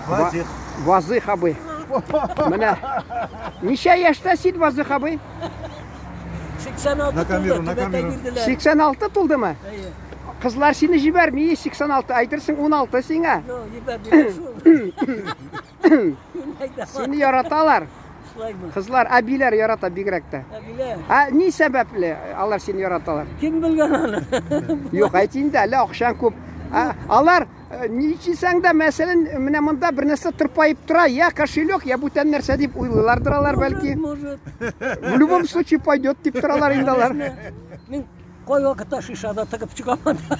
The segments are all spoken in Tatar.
Вазих. Вазих абый. Менә. Ничә яшьтә син, Вазих абый? 86 На камеру, на тулды, камеру. түбәтәй бирделәр. 86 тулдымы? Әйе. Кызлар сине җибәрми, 86 әйтерсең 16 сиңа. Юк, җибәрмиләр шул. Мин әйтәм, Сине яраталар. Шулаймы? Кызлар, әбиләр ярата бигрәк тә. Әбиләр. Ә ни сәбәпле алар сине яраталар? Кем белгән аны? Юк, әйт инде, әллә акчаң күп. Ә, алар ни дисәң дә, мәсәлән, менә монда бер нәрсә тырпаеп тора, я кошелек, я бүтән нәрсә дип уйлыйлардыр алар бәлки. Может, В любом случае пойдет дип торалар инде алар. Мин кай вакытта шишада тыгып чыгам анда.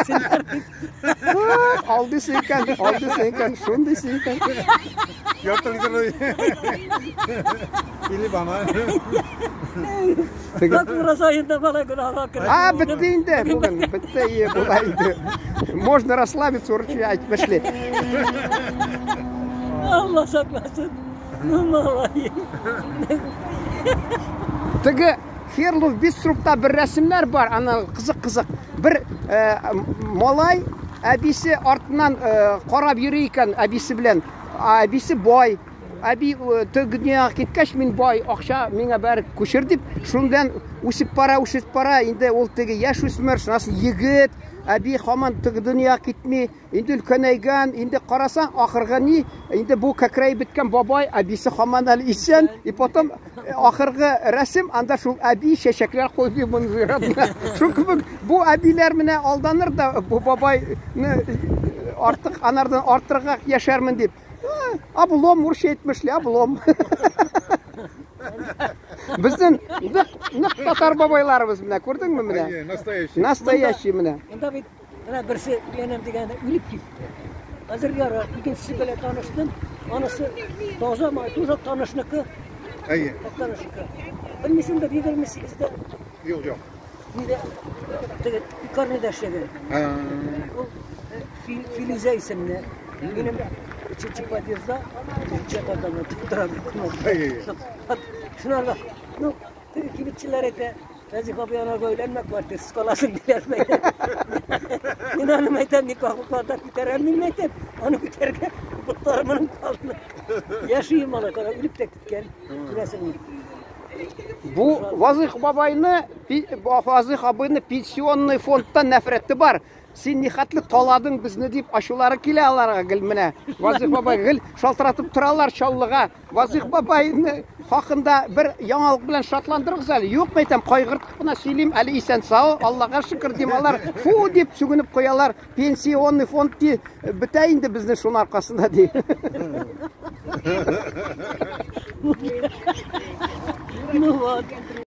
Синнәр дип. Алдыйсың икән, алдыйсың икән, шундыйсың икән. Ярты литр. Или бана. Бак ураза аенда бала гөнаһка керә. А, бетте инде бүген, бетте, ие, була инде. Можно расслабиться, урча әйтмешли. Алла сакласын. Ну, малай. Теге Херлов Биструпта бер рәсемнәр бар, аны кызык-кызык. Бер малай әбисе артыннан карап йөри икән әбисе белән. Әбисе бай. Әби теге дөньяга киткәч, мин бай, акча миңа бәре күчер дип, шундан үсеп бара, үсеп бара. Инде ул теге яшь үсмер, шуннан соң егет, әби һаман теге дөньяга китми. Инде өлкәнәйгән, инде карасаң, ахыргы ни, инде бу кәкрәй беткән бабай, әбисе һаман әле исән. И потом ахыргы рәсем, анда шул әби чәчәкләр куйды моның зиратына. Шул кебек бу әбиләр менә алданыр да, бу бабайны артык анардан арттырырга яшәрмен дип. Облом, урысча әйтмешли, облом. Безнең нык, нык татар бабайларыбыз менә, күрдеңме менә? Әйе, настоящий. Настоящий менә. Монда бит менә берсе өйләнәм дигәндә үлеп китте. Хәзер ярар, икенчесе белән таныштым. Анысы таза май, тоже танышныкы, Әйе. танышныкы. Белмисеңдер, 28-дә Юк, юк. нидә теге пекарняда эшләгән. А, Ул Филизә исемле. Минем өченче подъездда өченче этажда тора бит. Әйе. Шунарга, ну, теге кибетчеләр әйтә, Вазих абый анарга өйләнмә, квартирсыз каласың диләр. Мин аны әйтәм, никах укылда күтәрәм, мин әйтәм, аны күтәргә ботларымның калды. Яшим ана, кара үлеп тә киткән, күрәсең. Бу Вазих бабайны, Вазих абыйны пенсионный фондтан нәфрәте бар. Син нихәтле таладың безне дип ачулары килә аларга гел менә. Вазих бабай гел шалтыратып торалар Чаллыга. Вазих бабайны хакында бер яңалык белән шатландырыгыз әле. Юк, әйтәм, кайгыртып кына сөйлим, әле исән сау, Аллага шөкер дим. Алар фу дип сүгенеп куялар. Пенсионный фонд ди, бетә инде безне шуның аркасында ди. Ну вот.